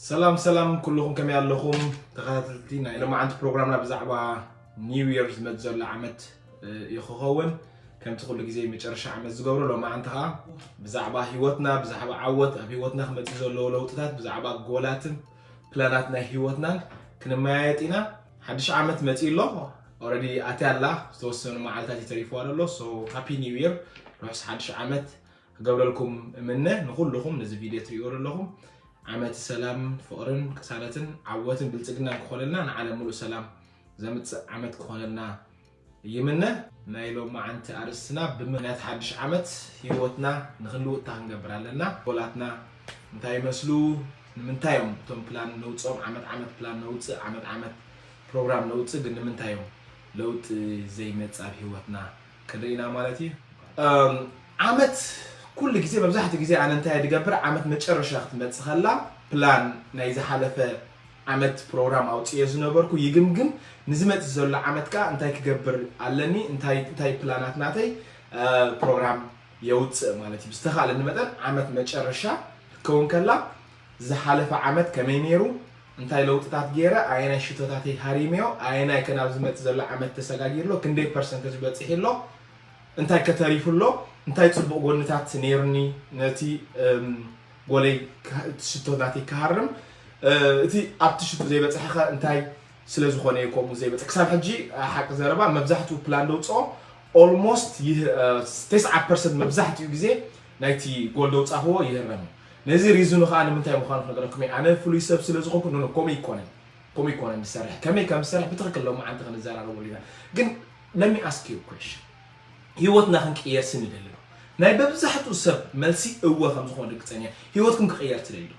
ሰላም ሰላም ኩልኹም፣ ከመይ ኣለኹም ተኸታተልቲ ናይ ሎማዓንቲ ፕሮግራምና? ብዛዕባ ኒው ይር ዝመጽእ ዘሎ ዓመት እዩ ክኸውን። ከምቲ ኩሉ ግዜ መጨረሻ ዓመት ዝገብሮ፣ ሎማዓንቲ ኸዓ ብዛዕባ ህይወትና፣ ብዛዕባ ዓወት ኣብ ህይወትና ክመጽእ ዘለዎ ለውጥታት፣ ብዛዕባ ጎላትን ፕላናት ናይ ህይወትናን ክንመያየጥ ኢና። ሓድሽ ዓመት መጺኡ ኣሎ። ኦረዲ ኣትያ ኣላ፣ ዝተወሰኑ መዓልታት እዩ ተሪፍዋ ዘሎ። So ሃፒ ኒው ይር፣ ርሑስ ሓድሽ ዓመት ክገብረልኩም እምነ። ንኹልኹም ነዚ ቪድዮ ትሪእዎ ዘለኹም ዓመት ሰላም፣ ፍቕርን ቅሳነትን ዓወትን ብልጽግናን ክኾነልና፣ ንዓለም ሙሉእ ሰላም ዘምጽእ ዓመት ክኾነልና ይምነ። ናይ ሎማዓንቲ ኣርእስትና ብምኽንያት ሓድሽ ዓመት ህይወትና ንኽንልውጥ እንታይ ክንገብር ኣለና፣ ጎላትና እንታይ ይመስሉ፣ ንምንታይ እዮም እቶም ፕላን ነውፅኦም፣ ዓመት ዓመት ፕላን ነውፅእ፣ ዓመት ዓመት ፕሮግራም ነውፅእ፣ ግን ንምንታይ እዮም ለውጢ ዘይመፅእ ኣብ ህይወትና ክንርኢ ኢና ማለት እዩ። ዓመት ኩሉ ግዜ፣ መብዛሕትኡ ግዜ ኣነ እንታይ ድገብር፣ ዓመት መጨረሻ ክትመጽእ ከላ ፕላን ናይ ዝሓለፈ ዓመት ፕሮግራም ኣውጽኤ ዝነበርኩ ይግምግም፣ ንዝመጽእ ዘሎ ዓመት ከኣ እንታይ ክገብር ኣለኒ፣ እንታይ እንታይ ፕላናት ናተይ ፕሮግራም የውጽእ ማለት እዩ። ብዝተኻለኒ መጠን ዓመት መጨረሻ ክትከውን ከላ ዝሓለፈ ዓመት ከመይ ነይሩ፣ እንታይ ለውጥታት ገይረ፣ ኣየናይ ሽቶታተይ ሃሪመዮ፣ ኣየናይ ከ ናብ ዝመጽእ ዘሎ ዓመት ተሰጋጊሩ ኣሎ፣ ክንደይ ፐርሰንተጅ በጺሑ ኣሎ፣ እንታይ ከተሪፉ ኣሎ፣ እንታይ ጽቡቕ ጎንታት ነይሩኒ፣ ነቲ ጎለይ እቲ ሽቶ ናተይ ክሃርም፣ እቲ ኣብቲ ሽቶ ዘይበጽሐ ከ እንታይ ስለ ዝኾነ እዩ ከምኡ ዘይበጽሕ? ክሳብ ሕጂ ሓቂ ዘረባ መብዛሕትኡ ፕላን ደውፅኦ ኦልሞስት ተስዓ ፐርሰንት መብዛሕትኡ ግዜ ናይቲ ጎል ደውፃኽዎ ይህረም እዩ። ነዚ ሪዝኑ ከዓ ንምንታይ ምዃኑ ክነገረኩም እየ። ኣነ ፍሉይ ሰብ ስለ ዝኾንኩ ኖ፣ ኖ፣ ከምኡ ይኮነን። ከምኡ ይኮነን ዝሰርሕ። ከመይ ከም ዝሰርሕ ብትኽክል ሎማዓንቲ ክንዘራረበሉ ኢና። ግን let me ask you a question። ህይወትና ክንቅየር ስንደሊ ዶ? ናይ በብዛሕትኡ ሰብ መልሲ እወ ከም ዝኾነ ርግፀኛ። ህይወትኩም ክቕየር ትደልዩ ዶ?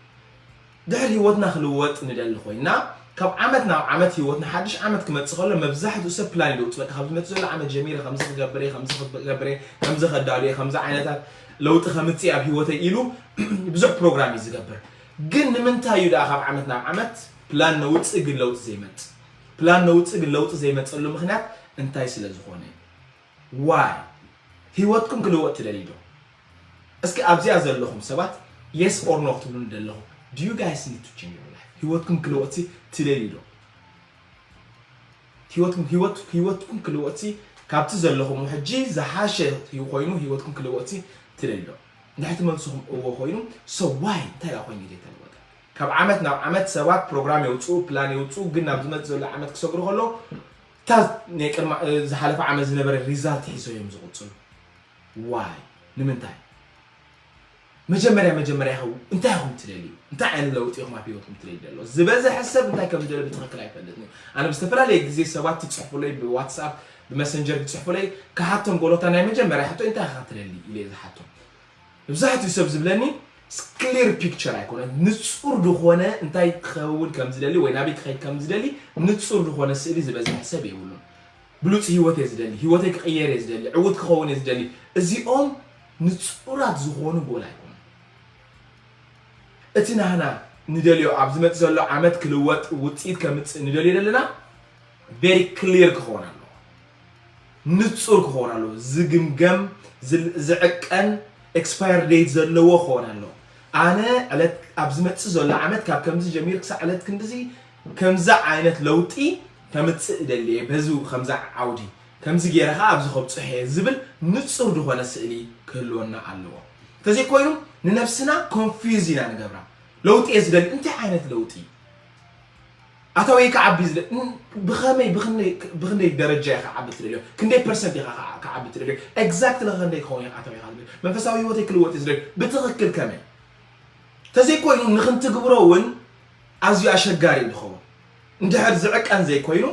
ድሕር ህይወትና ክልወጥ ንደሊ ኮይና ካብ ዓመት ናብ ዓመት ህይወትና ሓድሽ ዓመት ክመጽእ ከሎ መብዛሕትኡ ሰብ ፕላን ይለውጥ። በቃ ካብ ዝመጽእ ዘሎ ዓመት ጀሚረ ከምዚ ክገብር እየ፣ ከምዚ ክገብር እየ፣ ከምዚ ከዳሉ እየ፣ ከምዚ ዓይነታት ለውጢ ከምጽእ ኣብ ህይወተይ ኢሉ ብዙሕ ፕሮግራም እዩ ዝገብር። ግን ንምንታይ እዩ ደኣ ካብ ዓመት ናብ ዓመት ፕላን ነውጽእ ግን ለውጢ ዘይመጽእ? ፕላን ነውጽእ ግን ለውጢ ዘይመጸሉ ምኽንያት እንታይ ስለ ዝኾነ እዩ? ዋይ? ህይወትኩም ክልወጥ ትደልዩ ዶ? እስኪ ኣብዚኣ ዘለኹም ሰባት yes or no ክትብሉኒ ደለኹም። Do you guys need to change your life? ህይወትኩም ክልወጥ ትደልዩ ዶ? ህይወትኩም ህይወት ህይወትኩም ክልወጥ ካብቲ ዘለኹም ሕጂ ዝሓሸ ኮይኑ ህይወትኩም ክልወጥ ትደልዩ ዶ? እንድሕር እቲ መልስኹም እወ ኮይኑ so why እንታይ ደኣ ኮይኑ ዘይተለወጠ? ካብ ዓመት ናብ ዓመት ሰባት ፕሮግራም የውፅኡ፣ ፕላን የውፅኡ፣ ግን ናብ ዝመፅእ ዘሎ ዓመት ክሰግሩ ከሎ እታ ናይ ቅድማ ዝሓለፈ ዓመት ዝነበረ ሪዛልት ሒዞ እዮም ዝቕፅሉ። ዋይ? ንምንታይ? መጀመርያ መጀመርያ ይኸው እንታይ ኢኹም ትደልዩ? እንታይ ዓይነት ለውጢ ኢኹም ኣብ ህይወትኩም ትደልዩ ዘሎ? ዝበዝሐ ሰብ እንታይ ከም ዝደለ ብትኽክል ኣይፈልጥን እዩ። ኣነ ብዝተፈላለየ ግዜ ሰባት ይፅሕፉለይ፣ ብዋትስኣፕ ብመሰንጀር ይፅሕፉለይ፣ ክሓቶም ጎሎታ ናይ መጀመርያ ሕቶ እንታይ ኢኻ ትደሊ ኢለ እየ ዝሓቶም። መብዛሕትኡ ሰብ ዝብለኒ ክሊር ፒክቸር ኣይኮነን፣ ንፁር ዝኾነ እንታይ ክኸውን ከም ዝደሊ ወይ ናበይ ክኸይድ ከም ዝደሊ ንፁር ዝኾነ ስእሊ ዝበዝሐ ሰብ የብሉን። ብሉፅ ህይወት እየ ዝደሊ፣ ህይወተይ ክቕየር እየ ዝደሊ፣ ዕውት ክኸውን እየ ዝደሊ። እዚኦም ንፁራት ዝኾኑ ጎል ኣይኮኑን። እቲ ናህና ንደልዮ ኣብ ዝመፅእ ዘሎ ዓመት ክልወጥ ውፅኢት ከምፅእ ንደልዮ ዘለና ቬሪ ክሊር ክኸውን ኣለዎ፣ ንፁር ክኸውን ኣለዎ፣ ዝግምገም ዝል- ዝዕቀን ኤክስፓየር ዴት ዘለዎ ክኸውን ኣለዎ። ኣነ ዕለት ኣብ ዝመፅእ ዘሎ ዓመት ካብ ከምዚ ጀሚሩ ክሳዕ ዕለት ክንድዚ ከምዚ ዓይነት ለውጢ ከምፅእ እደሊ እየ በዚ ከምዚ ዓውዲ ከምዚ ገይረ ከዓ ኣብዚ ከብፅሖ እየ ዝብል ንፁር ዝኾነ ስእሊ ክህልወና ኣለዎ። እንተዘይኮይኑ ንነብስና ኮንፊውዝ ኢና ንገብራ። ለውጢ እየ ዝደሊ፣ እንታይ ዓይነት ለውጢ? ኣታዊ ክዓቢ ዝደ ን- ብኸመይ ብኽንደይ ብኽንደይ ደረጃ ኢኻ ክዓቢ ትደልዮ? ክንደይ ፐርሰንት ኢኻ ክዓ- ክዓቢ ትደልዮ? ኤግዛክትሊ ክንደይ ክኸውን ኢኻ ኣታዊ ኢኻ ትደልዮ? መንፈሳዊ ህይወተይ ክልወጥ እዩ ዝደልዮ። ብትኽክል ከመይ? ተዘይኮይኑ ንኽንትግብሮ እውን ኣዝዩ ኣሸጋሪ እዩ ዝኸውን። እንድሕር ዝዕቀን ዘይኮይኑ፣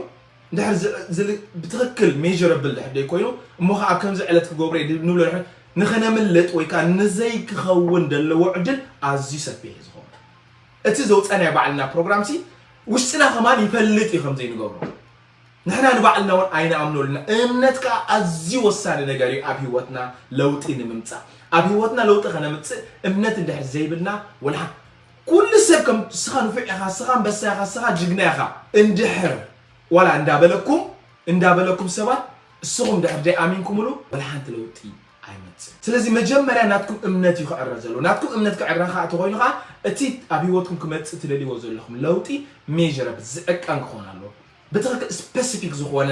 እንድሕር ዝ- ዝል- ብትኽክል ሜዥረብል ድሕር ዘይኮይኑ፣ እሞ ኸዓ ኣብ ከምዚ ዕለት ክገብሮ እየ ንብሎ ድሕር ንኽነምልጥ ወይ ከዓ ንዘይክኸውን ዘለዎ ዕድል ኣዝዩ ሰፊሕ እዩ ዝኸውን። እቲ ዘውፀናዮ ባዕልና ፕሮግራም ሲ ውሽጥና ከማን ይፈልጥ እዩ ከም ዘይንገብሮ። ንሕና ንባዕልና እውን ኣይንኣምነሉና። እምነት ከዓ ኣዝዩ ወሳኒ ነገር እዩ ኣብ ህይወትና ለውጢ ንምምፃእ። ኣብ ህይወትና ለውጢ ከነምፅእ እምነት እንድሕር ዘይብልና ወላ ሓ- ኩሉ ሰብ ከም ስኻ ንፉዕ ኢኻ፣ ስኻ ኣንበሳ ኢኻ፣ ስኻ ጅግና ኢኻ እንድሕር ዋላ እንዳበለኩም እንዳበለኩም ሰባት እስኹም ድሕር ደይ ኣሚንኩምሉ ወላ ሓንቲ ለውጢ ኣይመጽእ። ስለዚ መጀመርያ ናትኩም እምነት እዩ ክዕረ ዘለዎ። ናትኩም እምነት ክዕረ ከዓ ተኾይኑ ከዓ እቲ ኣብ ህይወትኩም ክመጽእ ትደልይዎ ዘለኹም ለውጢ ሜዥረብል ዝዕቀን ክኾን ኣለዎ። ብትኽክል ስፐሲፊክ ዝኾነ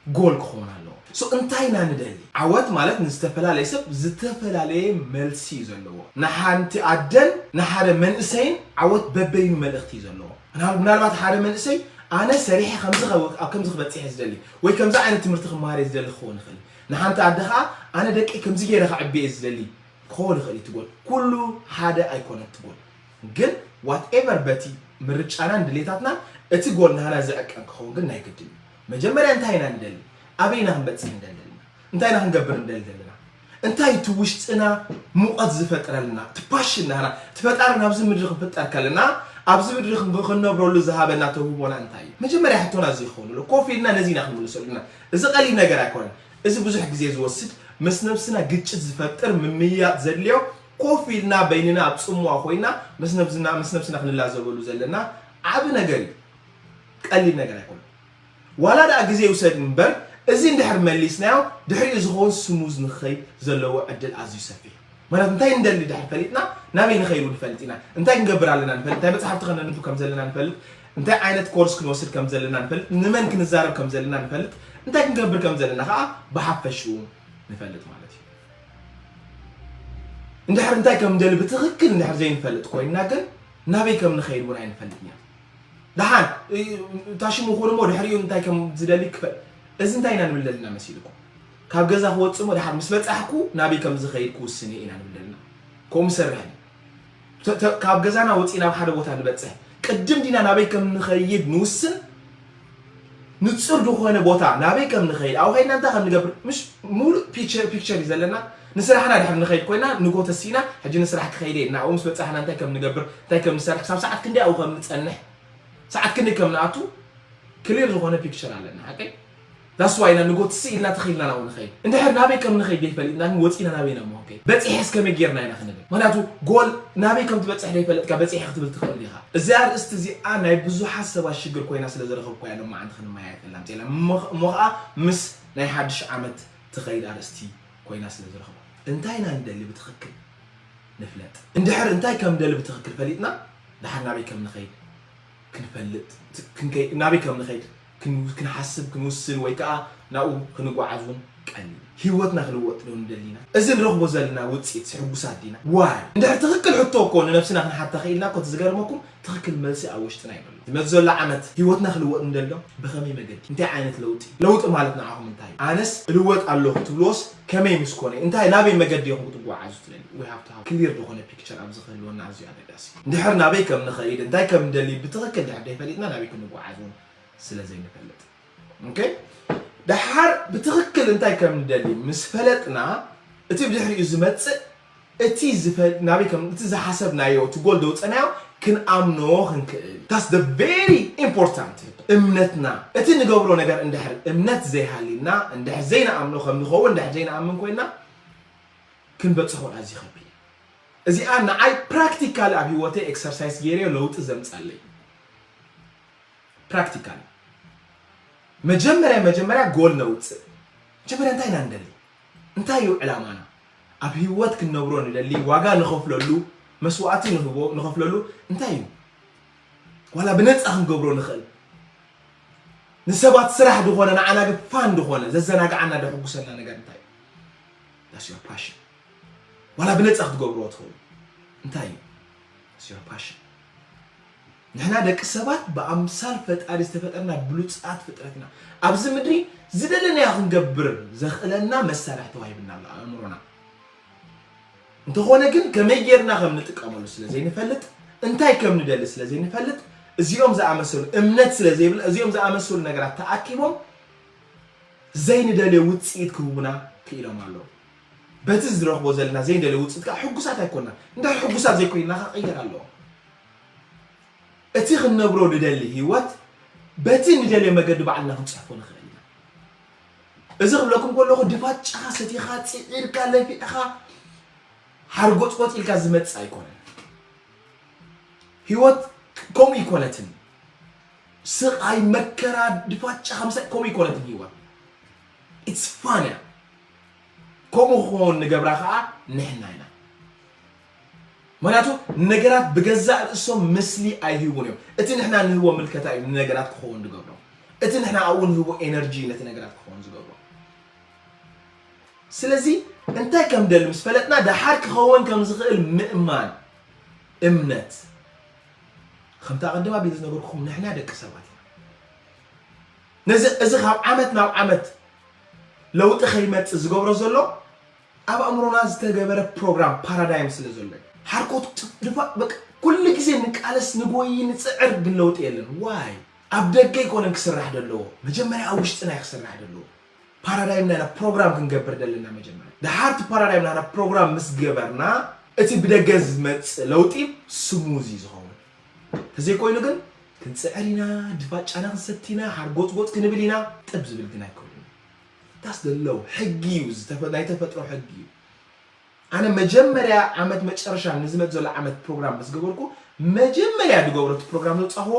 ጎል ክኾን ኣለዎ። ሶ እንታይ ኢና ንደሊ? ዓወት ማለት ንዝተፈላለየ ሰብ ዝተፈላለየ መልሲ እዩ ዘለዎ። ንሓንቲ ኣደን ንሓደ መንእሰይን ዓወት በበይኑ መልእኽቲ እዩ ዘለዎ። ምናል- ምናልባት ሓደ መንእሰይ ኣነ ሰሪሐ ከምዚ ከብ- ኣብ ከምዚ ክበፅሕ እየ ዝደሊ ወይ ከምዚ ዓይነት ትምህርቲ ክመሃር እየ ዝደሊ ክኸውን ይኽእል። ንሓንቲ ኣደ ከዓ ኣነ ደቂ ከምዚ ገይረ ከዕቢ እየ ዝደሊ ክኸውን ይኽእል እዩ እቲ ጎል። ኩሉ ሓደ ኣይኮነን እቲ ጎል። ግን ዋትኤቨር በቲ ምርጫናን ድሌታትናን እቲ ጎል ናህና ዝዕቀን ክኸውን ግን ናይ ግድን እዩ። መጀመርያ እንታይ ኢና ንደሊ? ኣበይ ኢና ክንበፅሕ እንደሊ ዘለና? እንታይ ኢና ክንገብር እንደሊ ዘለና? እንታይ እቲ ውሽጥና ሙቐት ዝፈጥረልና እቲ ፓሽን ናህና እቲ ፈጣሪ ናብዚ ምድሪ ክንፍጠር ከለና ኣብዚ ምድሪ ክንብ- ክንነብረሉ ዝሃበና ተውህቦና እንታይ እዩ? መጀመርያ ሕቶና እዚ ይኸውን ኣሎ። ኮፍ ኢልና ነዚ ኢና ክንምልሰሉ ኢና። እዚ ቀሊል ነገር ኣይኮነን። እዚ ብዙሕ ግዜ ዝወስድ ምስ ነብስና ግጭት ዝፈጥር ምምይያጥ ዘድልዮ ኮፍ ኢልና በይንና ኣብ ጽምዋ ኮይና ምስ ነብስና ምስ ነብስና ክንላዘበሉ ዘለና ዓቢ ነገር እዩ። ቀሊል ነገር ኣይኮነን። ዋላ ደኣ ግዜ ይውሰድ እምበር እዚ እንድሕር መሊስናዮ ድሕሪኡ ዝኸውን ስሙዝ ንክኸይድ ዘለዎ ዕድል ኣዝዩ ሰፊሕ እዩ። ማለት እንታይ እንደሊ ድሕር ፈሊጥና ናበይ ንኸይድ እውን ንፈልጥ ኢና። እንታይ ክንገብር ኣለና ንፈልጥ፣ እንታይ መጽሓፍቲ ከነንብብ ከም ዘለና ንፈልጥ፣ እንታይ ዓይነት ኮርስ ክንወስድ ከም ዘለና ንፈልጥ፣ ንመን ክንዛረብ ከም ዘለና ንፈልጥ፣ እንታይ ክንገብር ከም ዘለና ከዓ ብሓፈሽኡ ንፈልጥ ማለት እዩ። እንድሕር እንታይ ከም ንደሊ ብትኽክል እንድሕር ዘይንፈልጥ ኮይንና ግን ናበይ ከም ንኸይድ እውን ኣይንፈልጥን ኢና። ደሓን ታሽሙ ኩን እሞ ድሕሪኡ እንታይ ከም ዝደሊ ክፈል እዚ እንታይ ኢና ንብል ዘለና መሲልኩም? ካብ ገዛ ክወፅእ እሞ ደሓን ምስ በፃሕኩ ናበይ ከም ዝኸይድ ክውስን እየ ኢና ንብል ዘለና። ከምኡ ንሰርሕ ኢና። ተ- ተ- ካብ ገዛና ወፂእና ኣብ ሓደ ቦታ ንበፅሕ ቅድም ዲና ናበይ ከም ንኸይድ ንውስን? ንፁር ዝኾነ ቦታ ናበይ ከም ንኸይድ ኣብኡ ከይድና እንታይ ከም ንገብር ምሽ ሙሉእ ፒክቸር ፒክቸር እዩ ዘለና። ንስራሕና ድሕር ንኸይድ ኮይና ንጎ ተሲእና ሕጂ ንስራሕ ክኸይደ ናብኡ ምስ በፃሕና እንታይ ከም ንገብር እንታይ ከም ንሰርሕ ክሳብ ሰዓት ክንደይ ኣብኡ ከም ንፀንሕ ሰዓት ክንደይ ከም ንኣቱ ክሊር ዝኾነ ፒክቸር ኣለና ሓቀይ? ዳስ ዋይ ኢና ንጎ ትስእ ኢልና ተኺልና ናብኡ ንኸይድ። እንድሕር ናበይ ከም ንኸይድ ደይፈሊጥና ግን ወፂና ናበይ ኢና እሞ ክንከይድ? በፂሐስ ከመይ ጌርና ኢና ክንብል? ምክንያቱ ጎል ናበይ ከም ትበፅሕ ደይፈለጥካ በፂሐ ክትብል ትኽእል ኢኻ። እዚ ኣርእስቲ እዚኣ ናይ ብዙሓት ሰባት ሽግር ኮይና ስለ ዝረኸብኩ እያ ሎማዓንቲ ክንመያየጠላ ኣምፅኤላ። እሞ እሞ ኸዓ ምስ ናይ ሓድሽ ዓመት ትኸይድ ኣርእስቲ ኮይና ስለ ዝረኸብኩ። እንታይ ኢና ንደሊ ብትኽክል ንፍለጥ። እንድሕር እንታይ ከም ንደሊ ብትኽክል ፈሊጥና ደሓር ናበይ ከም ንኸይድ ክንፈልጥ ክንከይ ናበይ ከም ንኸይድ ክን- ክንሓስብ ክንውስን ወይ ከዓ ናብኡ ክንጓዓዝ እውን ቀሊል። ህይወትና ክልወጥ ዶ ንደሊና? እዚ ንረኽቦ ዘለና ውፅኢት ሕጉሳት ዲና? ዋይ እንድሕር ትኽክል ሕቶ እኮ ንነብስና ክንሓታ ክኢልና እኮ እቲ ዝገርመኩም ትኽክል መልሲ ኣብ ውሽጥና ይበሎ። ዝመፅ ዘሎ ዓመት ህይወትና ክልወጥ ንደሎ ብኸመይ መገዲ? እንታይ ዓይነት ለውጢ? ለውጢ ማለት ንዓኹም እንታይ እዩ? ኣነስ እልወጥ ኣለኹ ትብልዎስ ከመይ ምስ ኮነ? እንታይ ናበይ መገዲ ኢኹም ክትጓዓዙ ትደልዩ? We have to have ክሊር ዝኾነ ፒክቸር ኣብዚ ክህልወና ኣዝዩ ኣገዳሲ እዩ። እንድሕር ናበይ ከም ንኸይድ እንታይ ከም ንደሊ ብትኽክል ድሕር ደይፈሊጥና ናበይ ክንጓዓዝ እውን ስለ ዘይንፈልጥ። ኦኬ ደሓር ብትኽክል እንታይ ከም ንደሊ ምስ ፈለጥና እቲ ብድሕሪኡ ዝመፅእ እቲ ዝፈ- ናበይ ከም እቲ ዝሓሰብናዮ እቲ ጎል ደውፀናዮ ክንኣምኖ ክንክእል that's the very important እምነትና እቲ ንገብሮ ነገር እንድሕር እምነት ዘይሃሊና እንድሕር ዘይንኣምኖ ከም ንኸውን እንድሕር ዘይንኣምን ኮይና ክንበፅሖ ኣዝዩ ከቢድ እዩ እዚኣ ንዓይ ፕራክቲካል ኣብ ህይወተይ ኤክሰርሳይዝ ገይረዮ ለውጢ ዘምፃለይ ፕራክቲካል መጀመርያ መጀመርያ ጎል ነውፅእ መጀመርያ እንታይ ኢና ንደሊ እንታይ እዩ ዕላማና ኣብ ህይወት ክንነብሮ ንደሊ ዋጋ ንኸፍለሉ መስዋእቲ ንህቦ ንኸፍለሉ እንታይ እዩ ዋላ ብነፃ ክንገብሮ ንኽእል ንሰባት ስራሕ ዝኾነ ንዓና ግን ፋን ዝኾነ ዘዘናግዓና ደሕጉሰና ነገር እንታይ እዩ That's your passion ዋላ ብነፃ ክትገብርዎ ትኽእሉ እንታይ እዩ That's your passion ንሕና ደቂ ሰባት ብኣምሳል ፈጣሪ ዝተፈጠርና ብሉፃት ፍጥረት ኢና ኣብዚ ምድሪ ዝደለናዮ ክንገብር ዘኽእለና መሳርሒ ተዋሂብና ኣሎ ኣእምሮና እንተኾነ ግን ከመይ ጌርና ከም ንጥቀመሉ ስለ ዘይንፈልጥ እንታይ ከም ንደሊ ስለ ዘይንፈልጥ እዚኦም ዝኣመሰሉ እምነት ስለ ዘይብልና እዚኦም ዝኣመሰሉ ነገራት ተኣኪቦም ዘይንደልዮ ውፅኢት ክህቡና ክኢሎም ኣለዉ በቲ ዝረኽቦ ዘለና ዘይንደልዮ ውፅኢት ከዓ ሕጉሳት ኣይኮና እንድሕር ሕጉሳት ዘይኮይንና ከዓ ቀየር ኣለዎ እቲ ክንነብሮ ንደሊ ህይወት በቲ ንደልዮ መገዲ ባዕልና ክንፅሕፎ ንኽእል ኢና እዚ ክብለኩም ከለኹ ድፋጫኻ ሰቲኻ ፅዒርካ ለፊዕኻ ሓርጎፅጎፅ ኢልካ ዝመፅእ ኣይኮነን ህይወት ከምኡ ይኮነትን ስቓይ መከራ ድፋጫኻ ምሳይ ከምኡ ይኮነትን ህይወት it's fun እያ ከምኡ ክኸውን ንገብራ ከዓ ንሕና ኢና። ምክንያቱ ነገራት ብገዛእ ርእሶም ምስሊ ኣይህቡን እዮም። እቲ ንሕና ንህቦ ምልከታ እዩ ንነገራት ክኸውን ዝገብሮ። እቲ ንሕና ኣብኡ ንህቦ ኤነርጂ ነቲ ነገራት ክኸውን ዝገብሮ። ስለዚ እንታይ ከም ደሊ ምስ ፈለጥና ደሓር ክኸውን ከም ዝኽእል ምእማን፣ እምነት። ከምታ ቀደም ኣቢለ ዝነበርኩም ንሕና ደቂ ሰባት ኢና። ነዚ እዚ ካብ ዓመት ናብ ዓመት ለውጢ ከይመጽእ ዝገብሮ ዘሎ ኣብ ኣእምሮና ዝተገበረ ፕሮግራም ፓራዳይም ስለ ዘሎ እዩ። ሓርኮት ድፋ በቃ ኩሉ ግዜ ንቃለስ ንጎይ ንጽዕር ግን ለውጢ የለን። ዋይ ኣብ ደገ ኣይኮነን ክስራሕ ደለዎ፣ መጀመርያ ኣብ ውሽጥና እዩ ክስራሕ ደለዎ። ፓራዳይምና ኢና ፕሮግራም ክንገብር ደለና መጀመርያ። ድሓር እቲ ፓራዳይምና ኢና ፕሮግራም ምስ ገበርና እቲ ብደገ ዝመጽእ ለውጢ ስሙዝ እዩ ዝኸውን። ተዘይኮይኑ ግን ክንጽዕር ኢና፣ ድፋጫና ክንሰቲ ኢና፣ ሓርጎጽጎጽ ክንብል ኢና። ጥብ ዝብል ግን ኣይከውንን። ዳስ ደለው ሕጊ እዩ፣ ዝተፈ- ናይ ተፈጥሮ ሕጊ እዩ። ኣነ መጀመርያ ዓመት መጨረሻ ንዝመጽእ ዘሎ ዓመት ፕሮግራም ምስ ገበርኩ መጀመርያ ዝገብሮ እቲ ፕሮግራም ዘውጻኽዎ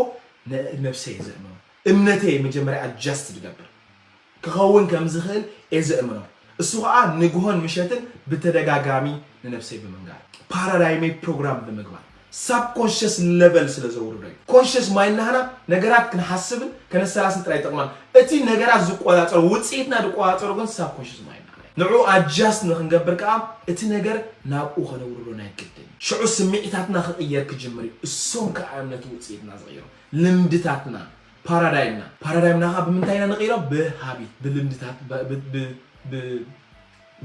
ንነብሰይ እየ ዘእምኖ። እምነተይ መጀመርያ ኣጃስት ዝገብር ክኸውን ከም ዝኽእል እየ ዘእምኖ። እሱ ከዓ ንግሆን ምሸትን ብተደጋጋሚ ንነብሰይ ብምንጋር ፓራዳይመይ ፕሮግራም ብምግባር ሳብኮንሽስ ለቨል ስለ ዘውርዶ እዩ። ኮንሽስ ማይንድና ነገራት ክንሓስብን ከነሰላስል ጥራይ ይጠቕመና። እቲ ነገራት ዝቆጻጸሩ ውፅኢትና ዝቆጻጸሩ ግን ሳብኮንሽስ ማይንድና እዩ። ንዑ ኣጃስት ንክንገብር ከዓ እቲ ነገር ናብኡ ከነውርዶ ናይ ግድን ሽዑ ስምዒታትና ክቕየር ክጅምር እዩ። እሶም ከዓ እዮም ነቲ ውፅኢትና ዝቕይሩ። ልምድታትና ፓራዳይምና ፓራዳይምና ከዓ ብምንታይ ኢና ንቕይሮ? ብሃቢት ብልምድታት ብ- ብ- ብ- ብ-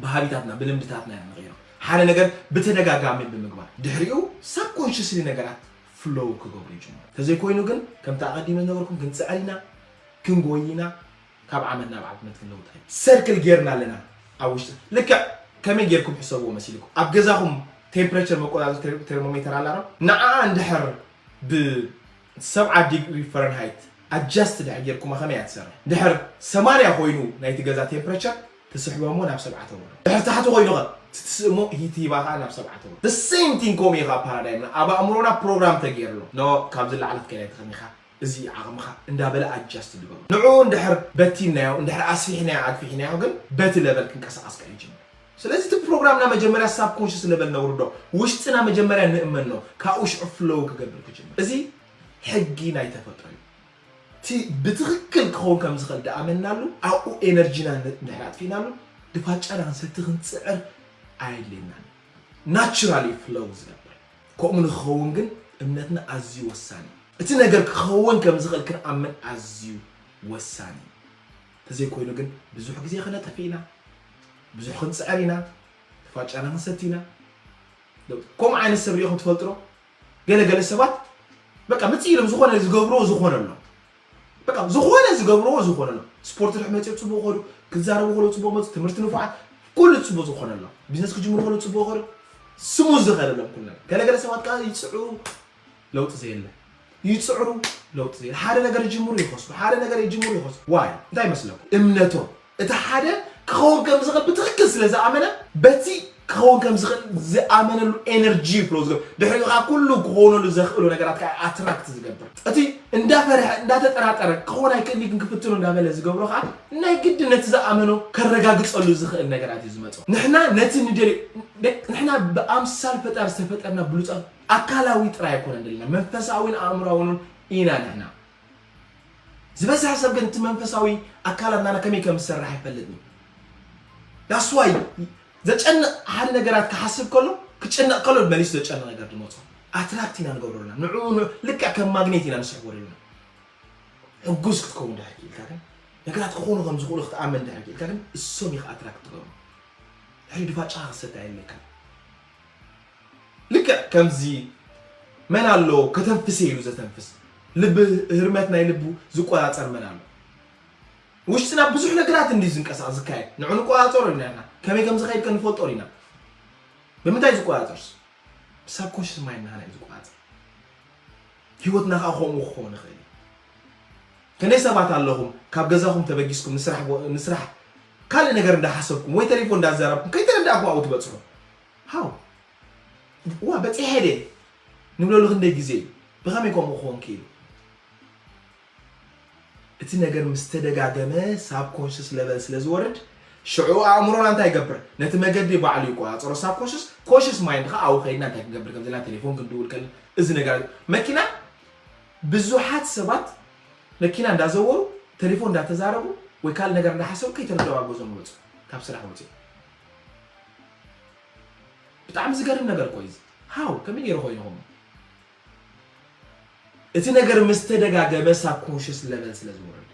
ብሃቢታትና ብልምድታትና ኢና ንቕይሮ። ሓደ ነገር ብተደጋጋሚ ብምግባር ድሕሪኡ ሳብኮንሽስሊ ነገራት ፍሎው ክገብሩ ይጅምሩ። ተዘይኮይኑ ግን ከምቲ ኣቐዲመ ዝነበርኩም ክንፅዕር ኢና፣ ክንጎይ ኢና፣ ካብ ዓመት ናብ ዓመት ክንለውጥ ኣይና ሰርክል ጌርና ኣለና። ኣብ ውሽጢ ልክዕ ከመይ ጌርኩም ሕሰብዎ መሲልኩም ኣብ ገዛኹም ቴምፕሬቸር መቆፃፀሪ ቴር- ቴርሞሜተር ኣላ ዶ? ንዓኣ እንድሕር ብሰብዓ ዲግሪ ፈረንሃይት ኣጃስት ድሕር ጌርኩማ ከመይ እያ ትሰርሕ? ድሕር ሰማንያ ኮይኑ ናይቲ ገዛ ቴምፕሬቸር ትስሕቦ እሞ ናብ ሰብዓ ተውርዶ። ድሕር ታሕቲ ኮይኑ ኸ ትስእሞ ሂት ሂባ ኸዓ ናብ ሰብዓ ተውርዶ። The same thing ከምኡ እዩ ኸዓ ፓራዳይምና ኣብ ኣእምሮና ፕሮግራም ተገይሩ ኣሎ። ኖ ካብዚ ላዕሊ ክትከይድ ኣይትኽእልን ኢኻ። እዚ ዓቕምኻ እንዳበለ ኣጃስት ዝገብሮ ንዕኡ እንድሕር በቲንናዮ እንድሕር ኣስፊሕናዮ ኣግፊሕናዮ ግን በቲ ለቨል ክንቀሳቐስ ከኣ ይጅምር። ስለዚ እቲ ፕሮግራምና መጀመርያ ሳብኮንሽስ ለቨል ነውርዶ፣ ውሽጥና መጀመርያ ንእመኖ፣ ካብኡ ሽዑ ፍሎው ክገብር ክጅምር። እዚ ሕጊ ናይ ተፈጥሮ እዩ። እቲ ብትኽክል ክኸውን ከም ዝኽእል ድኣመንናሉ ኣብኡ ኤነርጂና እንድሕር ኣጥፊእናሉ ድፋጫና ክንሰቲ ክንፅዕር ኣየድልየናን። ናቹራሊ ፍሎው ዝነብር። ከምኡ ንክኸውን ግን እምነትና ኣዝዩ ወሳኒ እዩ። እቲ ነገር ክኸውን ከም ዝኽእል ክንኣምን ኣዝዩ ወሳኒ እዩ። እንተዘይኮይኑ ግን ብዙሕ ግዜ ክነጥፍእ ኢና፣ ብዙሕ ክንፅዕር ኢና፣ ትፋጫና ክንሰቲ ኢና። ከምኡ ዓይነት ሰብ ሪኢኹም ትፈልጡ ዶ? ገለ ገለ ሰባት በቃ ምፅእ ኢሎም ዝኾነ ዝገብርዎ ዝኾነሎም በቃ ዝኾነ ዝገብርዎ ዝኾነሎም ስፖርት ድሕ መፅኡ ፅቡቅ ከዱ ክዛረቡ ከለዉ ፅቡቅ መፁ ትምህርቲ ንፉዓት ኩሉ ፅቡቅ ዝኾነሎም ቢዝነስ ክጅምሩ ከለዉ ፅቡቅ ከዱ ስሙዝ ዝኸደሎም ኩሉ ነገር ገለገለ ሰባት ከዓ ይፅዕሩ ለውጢ ዘየለ ይፅዕሩ ለውጢ ዘየለ ሓደ ነገር ይጅምሩ ይኸስሩ ሓደ ነገር ይጅምሩ ይኸስሩ ዋይ እንታይ ይመስለኩም እምነቶም እቲ ሓደ ክኸውን ከም ዝኽእል ብትኽክል ስለ ዝኣመነ በቲ ክኸውን ከም ዝኽእል ዝኣመነሉ ኤነርጂ ፍሎ ዝገብር ድሕሪኡ ከዓ ኩሉ ክኾነሉ ዘኽእሉ ነገራት ከዓ ኣትራክት ዝገብር እቲ እንዳፈርሐ እንዳተጠራጠረ ክኸውን ኣይክእል ግን ክፍትኑ እንዳበለ ዝገብሮ ከዓ ናይ ግድን ነቲ ዝኣመኖ ከረጋግፀሉ ዝኽእል ነገራት እዩ ዝመፅኦ ንሕና ነቲ ንደልዮ ንሕና ብኣምሳል ፈጣሪ ዝተፈጠርና ብሉፃት ኣካላዊ ጥራይ ኣይኮነን ዘለና መንፈሳዊን ኣእምራውንን ኢና ንሕና ዝበዝሐ ሰብ ግን እቲ መንፈሳዊ ኣካላትና ከመይ ከም ዝሰርሕ ኣይፈልጥን እዩ። ዳስዋይ ዘጨንቕ ሓደ ነገራት ክሓስብ ከሎ ክጭነቕ ከሎ መሊሱ ዘጨንቕ ነገር ዝመፆ ኣትራክት ኢና ንገብረሉና ንዕኡ ልክዕ ከም ማግኔት ኢና ንስሕቦ ዘለና ሕጉስ ክትከውን ድሕር ክኢልካ ግን ነገራት ክኾኑ ከም ዝኽእሉ ክትኣመን ድሕር ክኢልካ ግን እሶም ኢኻ ኣትራክት ትገብሩ ድሕሪ ድፋጫ ክሰታ የለካ ልክዕ ከምዚ መን ኣሎ ከተንፍሰ ኢሉ ዘተንፍስ ልቢ ህርመት ናይ ልቡ ዝቆፃፀር መን ኣሎ ውሽጥና ብዙሕ ነገራት እንዲ ዝንቀሳቀስ ዝካየድ ንዑ ንቆፃፀሮ ኢና ከመይ ከም ዝኸይድ ከንፈልጦ ኢና ብምንታይ ዝቆፃፀርስ ሳብኮንሽስ ማይንድ ናና እዩ ዝቆፃፀር ህይወትና ከዓ ከምኡ ክኸውን ይኽእል እዩ ክንደይ ሰባት ኣለኹም ካብ ገዛኹም ተበጊስኩም ንስራሕ ካልእ ነገር እንዳሓሰብኩም ወይ ቴሌፎን እንዳዛረብኩም ከይተረዳእኩም ኣብኡ ትበፅሑ ሃው ዋ በፂሐ ድየ ንብለሉ ክንደይ ግዜ እዩ ብኸመይ ከምኡ ክኸውን ክኢሉ እቲ ነገር ምስ ተደጋገመ ሳብኮንሽስ ለቨል ስለ ዝወርድ ሽዑ ኣእምሮና እንታይ ይገብር? ነቲ መገዲ ባዕሉ ይቆጻጸሮ። ሳብ ኮንሽስ ኮንሽስ ማይንድ ኸዓ ኣብኡ ከይድና እንታይ ክንገብር ከም ዘለና፣ ቴሌፎን ክንድውል ከለና፣ እዚ ነገር መኪና ብዙሓት ሰባት መኪና እንዳዘወሩ ቴሌፎን እንዳተዛረቡ ወይ ካልእ ነገር እንዳሓሰቡ ከይተረደባ ኣብ ገዝኦም ይወፁ፣ ካብ ስራሕ ወፂኦም። ብጣዕሚ ዝገርም ነገር እኮ እዩ እዚ። ሃው ከመይ ገይሩ ኮይኑ ኾኑ? እቲ ነገር ምስ ተደጋገመ ሳብ ኮንሽስ ለቨል ስለ ዝወርድ።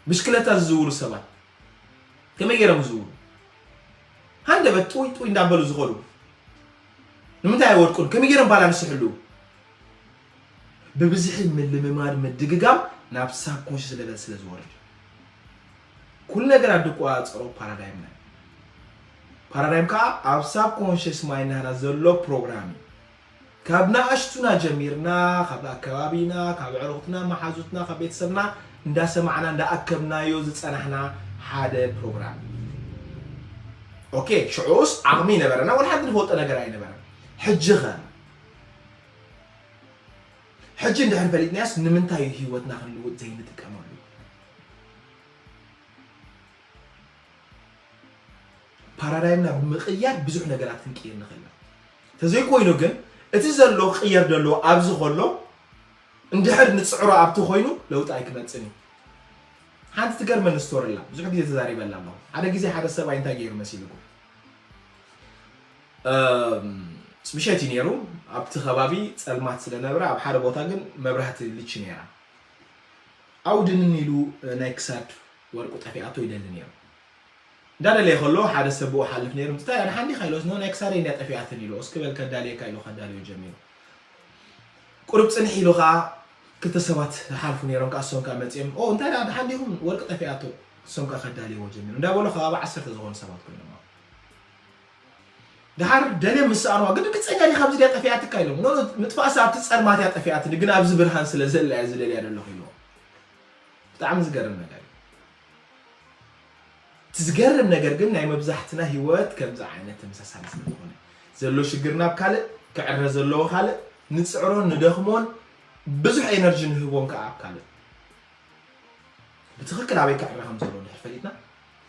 ብሽክለታ ዝዝውሩ ሰባት ከመይ ገይሮም ዝዝውሩ? ሃንደበት ጡይ ጡይ እንዳበሉ ዝኸዱ ንምንታይ ኣይወድቁን? ከመይ ገይሮም ባላንስ ይሕልዉ? ብብዝሒ ምልምማድ ምድግጋም ናብ ሳብ ኮንሽስ ለቨል ስለ ዝወርድ። ኩሉ ነገራት ዝቆጻጸሮ ፓራዳይምና እዩ። ፓራዳይም ከዓ ኣብ ሳብ ኮንሽስ ማይንድ ናህና ዘሎ ፕሮግራም እዩ። ካብ ንኣሽቱና ጀሚርና፣ ካብ ኣከባቢና፣ ካብ ኣዕሩኽትና፣ መሓዙትና፣ ካብ ቤተሰብና እንዳሰማዕና እንዳኣከብናዮ ዝጸናሕና ሓደ ፕሮግራም። ኦኬ፣ ሽዑስ ዓቕሚ ይነበረና፣ ወላ ሓንቲ ንፈልጦ ነገር ኣይነበረን። ሕጂ ኸ? ሕጂ እንድሕር ፈሊጥናዮስ ንምንታይ እዩ ህይወትና ክንልውጥ ዘይንጥቀመሉ? ፓራዳይምና ብምቕያር ብዙሕ ነገራት ክንቅይር ንኽእል ኢና። ተዘይኮይኑ ግን እቲ ዘሎ ክቕየር ዘለዎ ኣብዚ ከሎ እንድሕር ንፅዕሮ ኣብቲ ኮይኑ ለውጢ ኣይክመፅን እዩ። ሓንቲ ትገርመኒ ስቶሪ ኣላ፣ ብዙሕ ግዜ ተዛሪበላ ኣለኹ። ሓደ ግዜ ሓደ ሰብኣይ እንታይ ገይሩ መሲልኩም? እም፣ ምሸት እዩ ነይሩ። ኣብቲ ከባቢ ጸልማት ስለነበረ ኣብ ሓደ ቦታ ግን መብራህቲ ልች ነይራ። ኣብኡ ድንን ኢሉ ናይ ክሳድ ወርቁ ጠፊኣቶ ይደሊ ነይሩ። እንዳደለየ ከሎ ሓደ ሰብ ብኡ ሓልፍ ነይሩ። "እንታይ ኣድሓን ዲኻ?" ኢሎስ፣ "ኖ፣ ናይ ክሳደይ እንድያ ጠፊኣትኒ" ኢሉ። "እስኪ በል ከዳልየካ" ኢሉ ከዳልዮ ጀሚሩ። ቁሩብ ጽንሕ ኢሉ ከኣ ክልተ ሰባት ይሓልፉ ነይሮም፣ ከኣ እሶም ከኣ መጺኦም፣ "ኦ፣ እንታይ ደኣ ደሓን ዲኹም? ወርቂ ጠፊኣቶ?" እሶም ከኣ ከዳልይዎ ጀሚሩ። እንዳበሉ ከባቢ ዓሰርተ ዝኾኑ ሰባት ኮይኖም። ደሓር ደልዮም ምስ ሰኣንዋ፣ "ግን ርግጸኛ ዲኻ ኣብዚ ድያ ጠፊኣትካ?" ኢሎም። "ኖ፣ ኖ፣ ምጥፋእሳ ኣብቲ ጸልማት እያ ጠፊኣትኒ፣ ግን ኣብዚ ብርሃን ስለ ዘላ እየ ዝደልያ ዘለኹ" ኢልዎ። ብጣዕሚ ዝገርም ነገር እዩ። እቲ ዝገርም ነገር ግን ናይ መብዛሕትና ህይወት ከምዚ ዓይነት ተመሳሳሊ ስለ ዝኾነ፣ ዘሎ ሽግር ናብ ካልእ፣ ክዕረ ዘለዎ ካልእ፣ ንጽዕሮን ንደኽሞን ብዙሕ ኤነርጂ ንህቦን ከኣ ኣብ ካልእ። ብትኽክል ኣበይ ክዕረ ከም ዘለዎ እንድሕር ፈሊጥና፣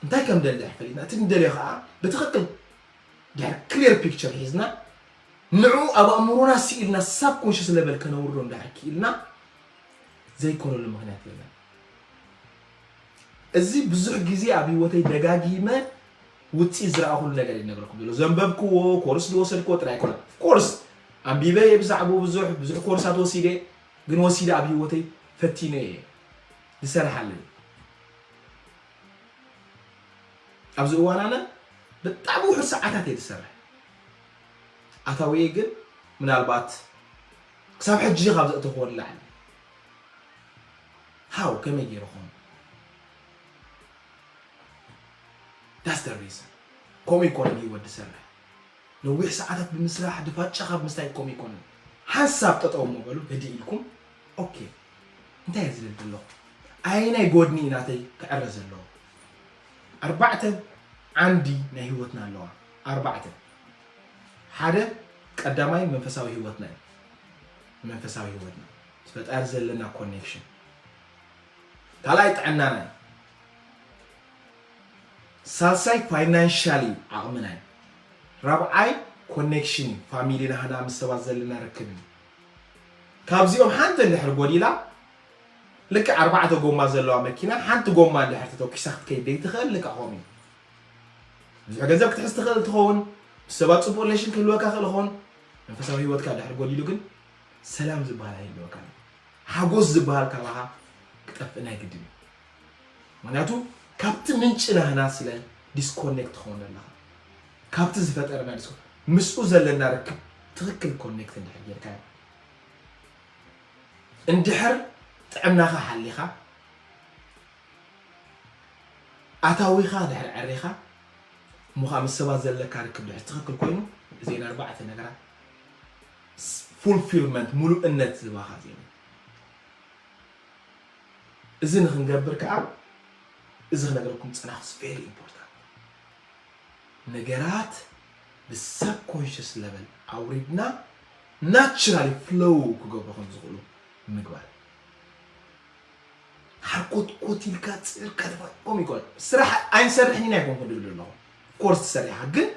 እንታይ ከም ደሊ እንድሕር ፈሊጥና፣ እቲ ንደልዮ ከኣ ብትኽክል ድሕር ክሊር ፒክቸር ሒዝና፣ ንዕኡ ኣብ ኣእምሮና ስኢልና ሳብ ኮንሽስ ለቨል ከነውርዶ እንድሕር ክኢልና፣ ዘይኮነሉ ምኽንያት የለን። እዚ ብዙሕ ግዜ ኣብ ህይወተይ ደጋጊመ ውፅኢት ዝረኣኹሉ ነገር እዩ ዝነግረኩም ዘሎ። ዘንበብክዎ፣ ኮርስ ዝወሰድክዎ ጥራይ ኣይኮነን። ኦፍኮርስ ኣንቢበ እየ ብዛዕባኡ ብዙሕ፣ ብዙሕ ኮርሳት ወሲደ፣ ግን ወሲደ ኣብ ህይወተይ ፈቲነ እየ ዝሰርሓለይ። ኣብዚ እዋን ኣነ ብጣዕሚ ውሑድ ሰዓታት እየ ዝሰርሕ። ኣታውየ ግን ምናልባት ክሳብ ሕጂ ካብ ዘእተኽዎ ንላዕሊ። ሃው፣ ከመይ ገይሩ ኾን? That's the reason። ከምኡ ይኮነን ህይወት ዝሰርሕ። ነዊሕ ሰዓታት ብምስራሕ፣ ድፋጫ ካብ ምስታይ ከምኡ ይኮነን። ሓንሳብ ጠጠው እሞ በሉ፣ ህድእ ኢልኩም፣ ኦኬ፣ እንታይ እየ ዝብል ዘለኹ? ኣየናይ ጎድኒ እዩ ናተይ ክዕረ ዘለዎ? ኣርባዕተ ዓንዲ ናይ ህይወትና ኣለዋ። ኣርባዕተ። ሓደ፣ ቀዳማይ መንፈሳዊ ህይወትና እዩ። መንፈሳዊ ህይወትና። ምስ ፈጣሪ ዘለና ኮኔክሽን። ካልኣይ ጥዕናና እዩ። ሳልሳይ ፋይናንሻሊ ዓቕምና እዩ። ራብዓይ ኮኔክሽን እዩ። ፋሚሊ ናህና ምስ ሰባት ዘለና ርክብ እዩ። ካብዚኦም ሓንቲ እንድሕር ጎዲላ፣ ልክዕ ኣርባዕተ ጎማ ዘለዋ መኪና ሓንቲ ጎማ እንድሕር ተተኲሳ ክትከይድ ዘይትኽእል፣ ልክዕ ከምኡ እዩ። ብዙሕ ገንዘብ ክትሕዝ ትኽእል ትኸውን፣ ምስ ሰባት ጽቡቕ ሪሌሽን ክህልወካ ክእል ይኸውን፣ መንፈሳዊ ህይወትካ እንድሕር ጎዲሉ ግን ሰላም ዝበሃል ኣይህልወካን። ሓጎስ ዝበሃል ካባኻ ክጠፍእ ናይ ግድን እዩ። ምኽንያቱ ካብቲ ምንጪ ናህና ስለ ዲስኮኔክት ትኸውን ኣለኻ። ካብቲ ዝፈጠረና ዲስኮ-፣ ምስኡ ዘለና ርክብ ትኽክል ኮኔክት እንድሕር ጌርካዮ፣ እንድሕር ጥዕናኻ ሓሊኻ፣ ኣታዊኻ ድሕር ዕሪኻ፣ እሞ ኸዓ ምስ ሰባት ዘለካ ርክብ ድሕር ትኽክል ኮይኑ፣ እዚኤን ኣርባዕተ ነገራት ስ-፣ ፉልፊልመንት፣ ሙሉእነት ዝባኻ እዚኤን። እዚ ንኽንገብር ከዓ፣ እዚ ክነግረኩም ዝጸናሕኩስ ቬሪ ኢምፖርታንት። ነገራት ብሳብኮንሽስ ለቨል ኣውሪድና ናቹራሊ ፍሎው ክገብሩ ከም ዝኽእሉ ምግባር። ሓርኮትኮት ኢልካ ጽዕርካ ተፋቆም ይኮን ስራሕ ኣይንሰርሕን ኢና ይኮንኩ ድብል ኣለኹ ኮርስ ትሰሪሓ ግን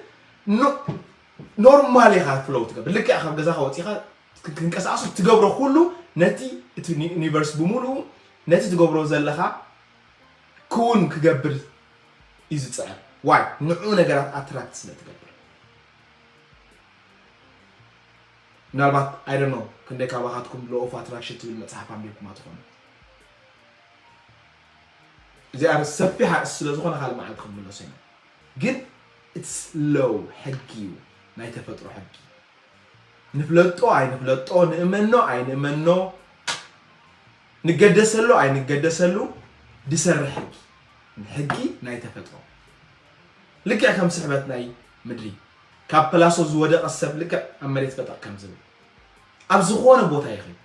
ኖርማል ኢኻ ፍሎው ትገብር ልክዕ ካብ ገዛኻ ወፂኻ ክንቀሳቀሱ ትገብሮ ኩሉ ነቲ እቲ ዩኒቨርስ ብምሉኡ ነቲ ትገብሮ ዘለኻ ክውን ክገብር እዩ ዝፅዕር ዋይ ንዑ ነገራት ኣትራክት ስለ ትገብር ምናልባት ኣይደኖ ክንደይ ካባኻትኩም ሎ ኦፍ ኣትራክሽን ትብል መፅሓፍ ኣንቢብኩማ ትኾኑ እዚኣ ሰፊሕ ኣርእስቲ ስለ ዝኾነ ካልእ መዓልቲ ክምለሶ ኢና ግን it's ሎው ሕጊ እዩ ናይ ተፈጥሮ ሕጊ ንፍለጦ ኣይንፍለጦ ንእመኖ ኣይንእመኖ ንገደሰሉ ኣይንገደሰሉ ድሰርሕ ሕጊ ሕጊ ናይ ተፈጥሮ ልክዕ ከም ስሕበት ናይ ምድሪ ካብ ፕላሶ ዝወደቐ ሰብ ልክዕ ኣብ መሬት ፈጠቕ ከም ዝብል ኣብ ዝኾነ ቦታ ይኽእል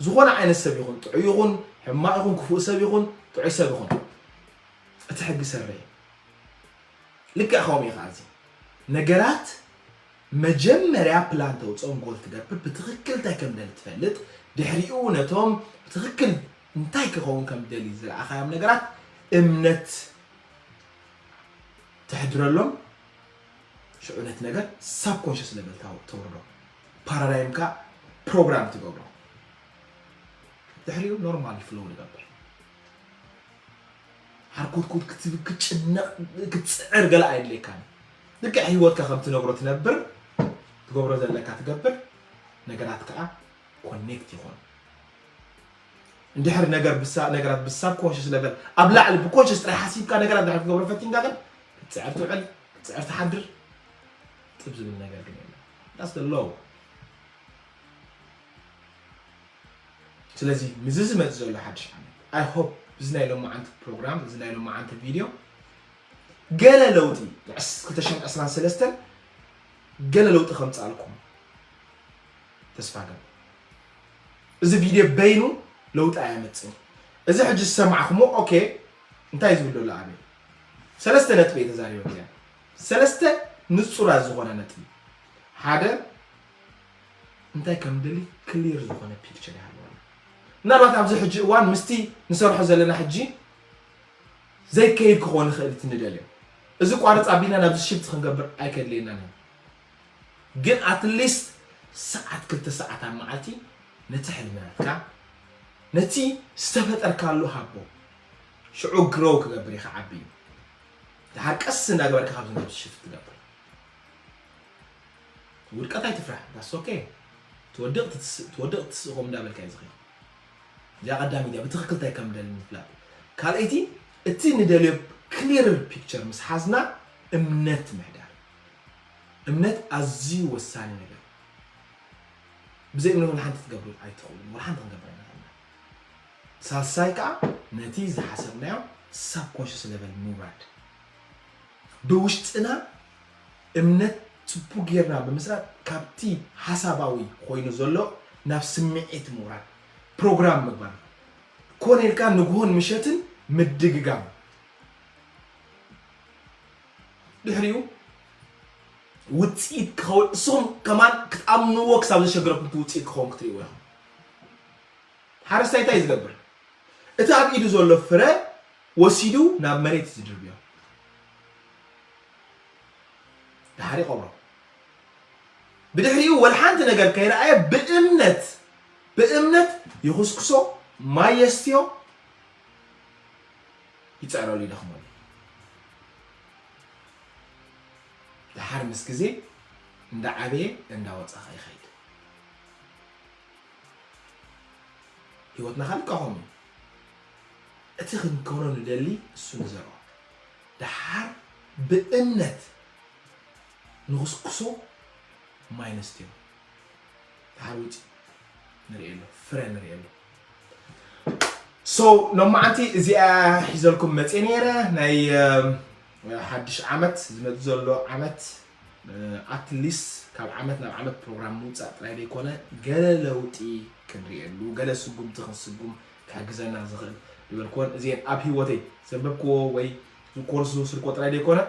ዝኾነ ዓይነት ሰብ ይኹን ጥዑይ ይኹን ሕማቕ ይኹን ክፉእ ሰብ ይኹን ጥዑይ ሰብ ይኹን እቲ ሕጊ ሰረ እዩ ልክዕ ከምኡ እዩ ከዓ እዚ ነገራት መጀመርያ ፕላን ተውፅኦም ጎል ትገብር ብትኽክል እንታይ ከም ደሊ ትፈልጥ ድሕሪኡ ነቶም ብትኽክል እንታይ ክኸውን ከም ደሊ ዝረኣኻዮም ነገራት እምነት ተሕድረሎም ሽዑ ነቲ ነገር ሳብኮንሽስ ለቨል ተውርዶ ፓራዳይምካ ፕሮግራም ትገብሮ ድሕሪኡ ኖርማል ፍሎው ንገብር ሓርኮትኮት ክትብል ክትጭነቕ ክትፅዕር ገለ ኣየድልየካን ልክዕ ህይወትካ ከም ትነብሮ ትነብር ትገብሮ ዘለካ ትገብር ነገራት ከዓ ኮኔክት ይኾን እንድሕር ነገር ነገራት ብሳብ ኮንሽስ ለቨል ኣብ ላዕሊ ብኮንሽስ ጥራይ ሓሲብካ ነገራት ድሕር ክትገብሮ ፈቲንካ ግን ክትፅዕር ትውዕል ክትፅዕር ትሓድር ጥብ ዝብል ነገር ግን የለን ዳስ ሎው ስለዚ ምዚ ዝመፅ ዘሎ ሓድሽ ዓመት ኣይ ሆፕ እዚ ናይ ሎማዓንቲ ፕሮግራም እዚ ናይ ሎማዓንቲ ቪድዮ ገለ ለውጢ ንዕስ ክልተ ሽሕን ዕስራን ሰለስተን ገለ ለውጢ ከምፃልኩም ተስፋ ገብ እዚ ቪድዮ በይኑ ለውጢ ኣየመፅን እዚ ሕጂ ዝሰማዕኩሞ ኦኬ እንታይ ዝብል ዘሎ ኣበይ ሰለስተ ነጥቢ እየ ተዛሪበ እያ ሰለስተ ንፁራት ዝኾነ ነጥቢ ሓደ እንታይ ከም ደሊ ክሊር ዝኾነ ፒክቸር ይሃለወና ምናልባት ኣብዚ ሕጂ እዋን ምስቲ ንሰርሖ ዘለና ሕጂ ዘይከይድ ክኾን ይኽእል እቲ ንደልዮ እዚ ቋርፅ ኣቢልና ናብዚ ሽፍት ክንገብር ኣይከድልየናን እዩ ግን ኣትሊስት ሰዓት ክልተ ሰዓት ኣብ መዓልቲ ነቲ ሕልምናትካ ነቲ ዝተፈጠርካሉ ሃቦ ሽዑ ግሮው ክገብር ይኽዓቢ እዩ ድሓር ቀስ እናገበርካ ካብዚ ናብ ሽፍት ትገብር ውድቀት ኣይትፍራሕ that's okay ትወድቕ ትስእ ትወድቕ ትስእ ከም እንዳበልካ እዩ ዝኽእል እዚኣ ቀዳሚት እያ ብትኽክል እንታይ ከም ደሊ ምፍላጥ ካልኣይቲ እቲ ንደልዮ ክሊር ፒክቸር ምስ ሓዝና እምነት ምሕዳር እምነት ኣዝዩ ወሳኒ ነገር ብዘይ እምነት ወላ ሓንቲ ትገብሩ ኣይትኽእሉ ወላ ሓንቲ ክንገብር ኣይንኽእልና ሳልሳይ ከዓ ነቲ ዝሓሰብናዮ ሳብኮንሽስ ለቨል ምውራድ ብውሽጥና እምነት ፅቡቅ ጌርና ብምስራት ካብቲ ሓሳባዊ ኮይኑ ዘሎ ናብ ስምዒት ምውራድ ፕሮግራም ምግባር ኮነ ኢልካ ንግሆን ምሸትን ምድግጋም ድሕሪኡ ውፅኢት ክኸውን እሱኹም ከማን ክትኣምንዎ ክሳብ ዘሸግረኩም እቲ ውፅኢት ክኸውን ክትርእይዎ ኢኹም ሓረስታይ እንታይ ዝገብር እቲ ኣብ ኢዱ ዘሎ ፍረ ወሲዱ ናብ መሬት ዝድርብዮ ድሓር ይቐብሮ ብድሕሪኡ ወላ ሓንቲ ነገር ከይረኣየ ብእምነት ብእምነት ይኹስኩሶ ማይ የስትዮ ይፅዕረሉ ይደኽመሉ ድሓር ምስ ግዜ እንዳዓበየ እንዳወፀኸ ይኸይድ ህይወትና ካልእ ካኾም እዩ እቲ ክንከውኖ ንደሊ እሱ ንዘርኦ ደሓር ብእምነት ንኹስኩሶ ማይ ነስትዮ ደሓር ውፅእ ንርእየሉ ፍረ ንርእየሉ so ሎማዓንቲ እዚኣ ሒዘልኩም መፅእ ነይረ ናይ ሓድሽ ዓመት ዝመፅ ዘሎ ዓመት ኣትሊስት ካብ ዓመት ናብ ዓመት ፕሮግራም ምውፃእ ጥራይ ዘይኮነ ገለ ለውጢ ክንርእየሉ ገለ ስጉምቲ ክንስጉም ክሕግዘና ዝኽእል ዝበልክወን እዚአን ኣብ ህይወተይ ዘንበብክዎ ወይ ኮርስ ዝወሰድክዎ ጥራይ ዘይኮነ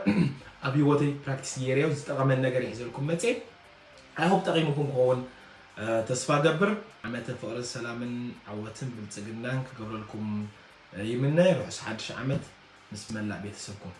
ኣብ ህይወተይ ፕራክቲስ ገይረዮ ዝጠቐመን ነገር ይሕዘልኩም መፅእ ኣይሆፕ ጠቒምኩም ክኸውን ተስፋ ገብር ዓመተ ፍቕርን ሰላምን ዓወትን ብልፅግናን ክገብረልኩም ይምነ። ርሑስ ሓድሽ ዓመት ምስ መላእ ቤተሰብኩም።